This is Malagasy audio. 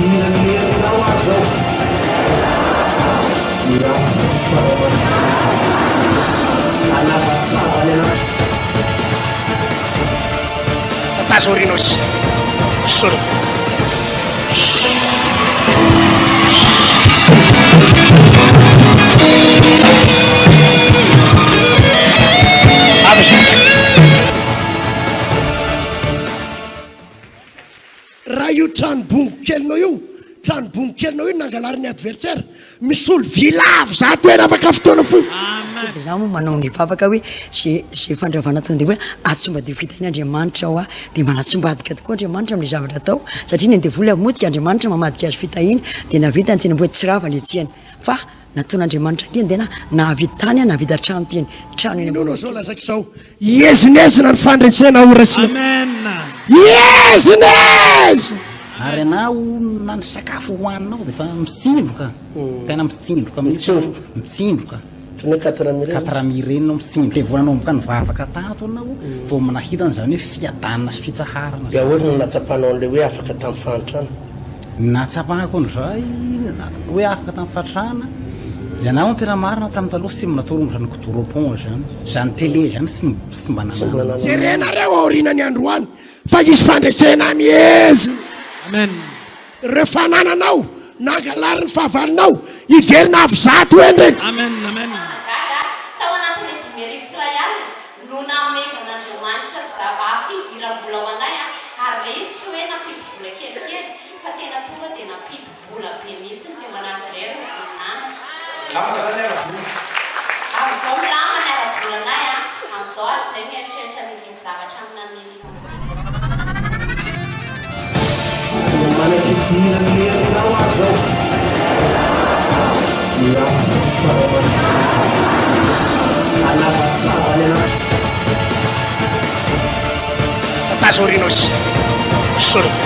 fidiran'ny herinao aho izao. Miafina ny fanahy Hanavatsava ny anaty. Tazorinos. Soroka. Raha io trano bongo kelinao io, trano bongo kelinao io nangalarin'ny adversaire, misolo vy lavo za toerana afaka fotoana fohy. Dia za moa manao ny vavaka hoe ze ze fandravana ataon'ny devoly atsimbadiho fitahiana Andriamanitra hoa dia manatsimbadika tokoa Andriamanitra amin'ilay zavatra atao satria ny devoly hamotika Andriamanitra mamadika azy fitahiana dia nahavita ny tsenam-bola tsy rava ny hetsehana fa Nataon'Andriamanitra teny dia nahavita tany aho, nahavita trano teny. Trano eny Minoanao izao lazaiko izao, hiezinezina ny fandresena ho raisina. Amen. Hiezinezina! Ary anao na ny sakafo hohaninao dia efa mitsindroka, tena mitsindroka mihitsy, mitsindroka. Ohatran'ny hoe quatre mille ireny. Quatre mille ireny ianao mitsindroka. Dia vao nanomboka nivavaka tato ianao vao nahita an'izany hoe fiadanana sy fitsaharana Dia izany. ahoana no nahatsapanao an'ilay hoe afaka tamin'ny fahantrana? Nahatsapako an'izay hoe afaka tamin'ny fatrana, ny anah no tena marina tamin'ny taloha tsy mba natoro izany kidoro éponge izany, izany télé izany tsy tsy mba nananana. Jerenareo aorianany androany fa hisy fandresena mihezina. Amen. Ireo fanananao nangalarin'ny fahavalonao hiverina avo zato heny ireny. Amen amen. Mahagaga, tao anatin'ilay 2005 no nanomezan'Andriamanitra zava fidiram-bola ho anay ary ilay izy tsy hoe nampidi-bola kelikely fa tena tonga dia nampidi-bola be mihitsy dia ho an'azy irery ny voninahitra. Milamina zany ny ara-bola. Amin'izao milamina ny ara-bolanay a, amin'izao ary izay mieritreritra ny hividy zavatra amina millions. Manana fidiran'ny herinao aho izao. Miafina ny fanahy Hanavatsava ny anaty. Tazorinos. Soroka.